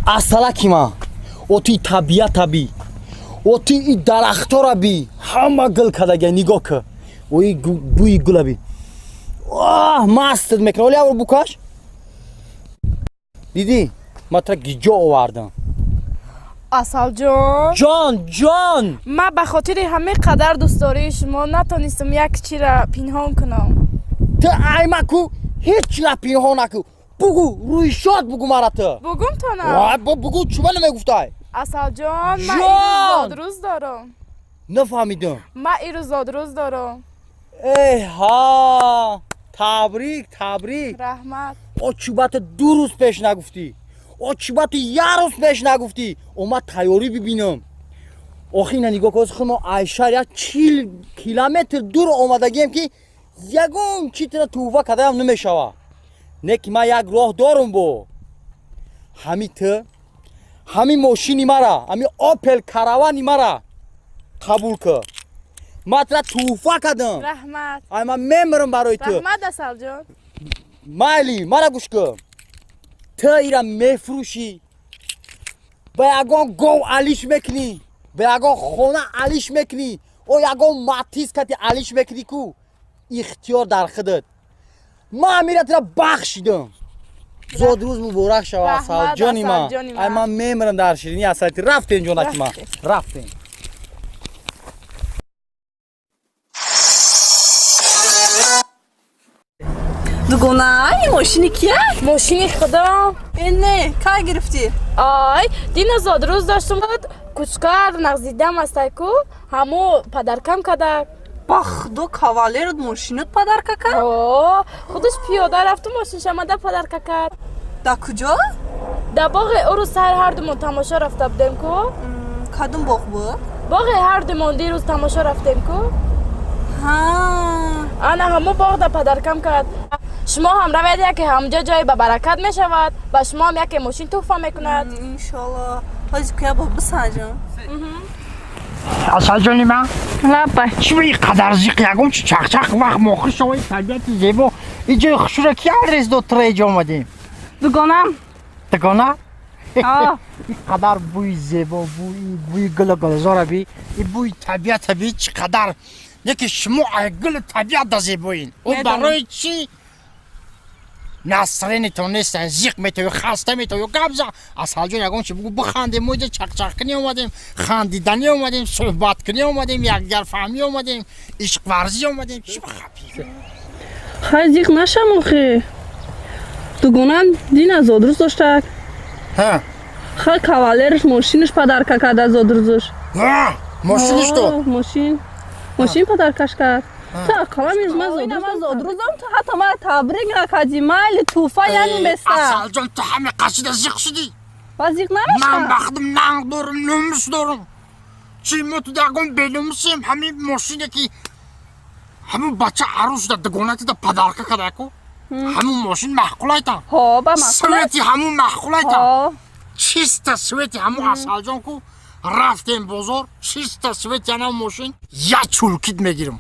Асалаки ма, оти табиата би, оти и дарахтора би, ҳама гул кадагия, нигоҳ ки, ои бӯи гула би. Оҳ, мастат мекунад. Оли авр букаш. Дидӣ, ма тра гиҷо овардам. Асалҷон. Ҷон, ҷон. Ман ба хотири ҳамин қадар дӯстдории шумо натонистам як чиро пинҳон кунам. Ту айма ку ҳеҷ чира пинҳон накӯ, бугӯ, рӯи шод бугӯ мара ту. Бугум тона? Вай, бугӯ, чуба намегуфтай? Асалҷон, ман Ҷон! ирӯз зодрӯз дорам. Нафаҳмидам. Ман ирӯз зодрӯз дорам. Эй ҳа, табрик, табрик. Раҳмат. О, чуба ту 2 рӯз пеш нагуфтӣ? О, чуба ту як рӯз пеш нагуфтӣ? О, ман тайёрӣ бибинам. Охи, ина нигоҳ кун, худ мо айшар як 40 километр дур омадагием, ки ягон чи тира тӯҳфа кардаям намешава. Не ки ман як роҳ дорум, бо ҳами ту ҳами мошини мара, ҳами Опел Каравани мара қабул кӣ. Ман тира тӯҳфа кардам. Раҳмат. Ай, ман мемирам барои ту. Раҳмат, Асалҷон. Майли, мара гӯш кун, ту ира мефурӯшӣ, ба ягон гов алиш мекунӣ, ба ягон хона алиш мекунӣ, о ягон Матиз кати алиш мекунӣ ку, ихтиёр дар худат. Ман амира тура бахшидам. Зодрӯз муборак шава. Раҳмат, Асалҷони ман. Асалҷони ман. Ай, ман мемирам дар ширини асалти. Рафтем, ҷонаки ман. Рафтем. Рафтем. Дугона, ин мошини кия? Мошини худам. Э, не, кай гирифтӣ? Ай, дина зодрӯз доштум, кучкар нағзидам астай ку, ҳамо падаркам кадак. Ба худо, кавалерот мошинот подарка кард? О, худаш пиёда рафту мошинш омада подарка кард. Дар куҷо? Дар боғи ӯ рӯз саҳар ҳардумон тамошо рафта будем ку. Кадом боғ буд? Боғи ҳардумон дирӯз тамошо рафтем ку. Ҳа. Ана ҳамо боғ да падаркам кард. Шумо ҳам равед, яке ҳамҷо ҷои ба баракат мешавад, ба шумо ҳам яке мошин тӯҳфа мекунад. Иншолло, ҳози куя бо бисанҷам. Асалҷони ман. Лаббай. Чӣ ба ин қадар зиқ, ягон чи чақчақ вақт мохир шавои табиати зебо, ин ҷои хушура ки адрес дод, тура иҷо омадем? Дугонам. Дугона? А. Ин қадар бӯи зебо, бӯи бӯи гулу гулзора би, ин бӯи табиата би, чӣ қадар яке шумо ай гулу табиат да зебоин о. Медонам. Барои чӣ насренитон нестан, зиқ метавӣ, хаста метавӣ? Гап за, Асалҷон, ягон чи бугӯ, бихандем. Мо иҷа чақчақкунӣ омадем, хандиданӣ омадем, суҳбаткунӣ омадем, якдигарфаҳмӣ омадем, ишқварзӣ омадем. Чӣ бихапӣ? Хай, зиқ нашам охи. Дугонам дина зодрӯз доштак. Ҳа. Хай, кавалерш мошинаш подарка карда зодрӯзаш. Мошиниш дод? Мошин подаркаш кард. Ту ақаллан из ман зодрӯзам, ту ҳатто мара табрик накардӣ. Майли, тӯҳфа яъне беста. Асалҷон, ту ҳаме қасида зиқ шудӣ. Ба зиқ Ман намешавам. ба худам нанг дорум, номус дорум. Чи мо ту ягон беномусем? Ҳамин мошине ки ҳамун бача арӯсда дугонатида подарка кардаку, ҳамун мошин маъқулайта? Ҳо, ба маъқул. Свети ҳамун маъқулайта? Ҳо. Чиста свети ҳамун, Асалҷон ку, рафтем бозор, чиста свети ана мошин як чулкит мегирам.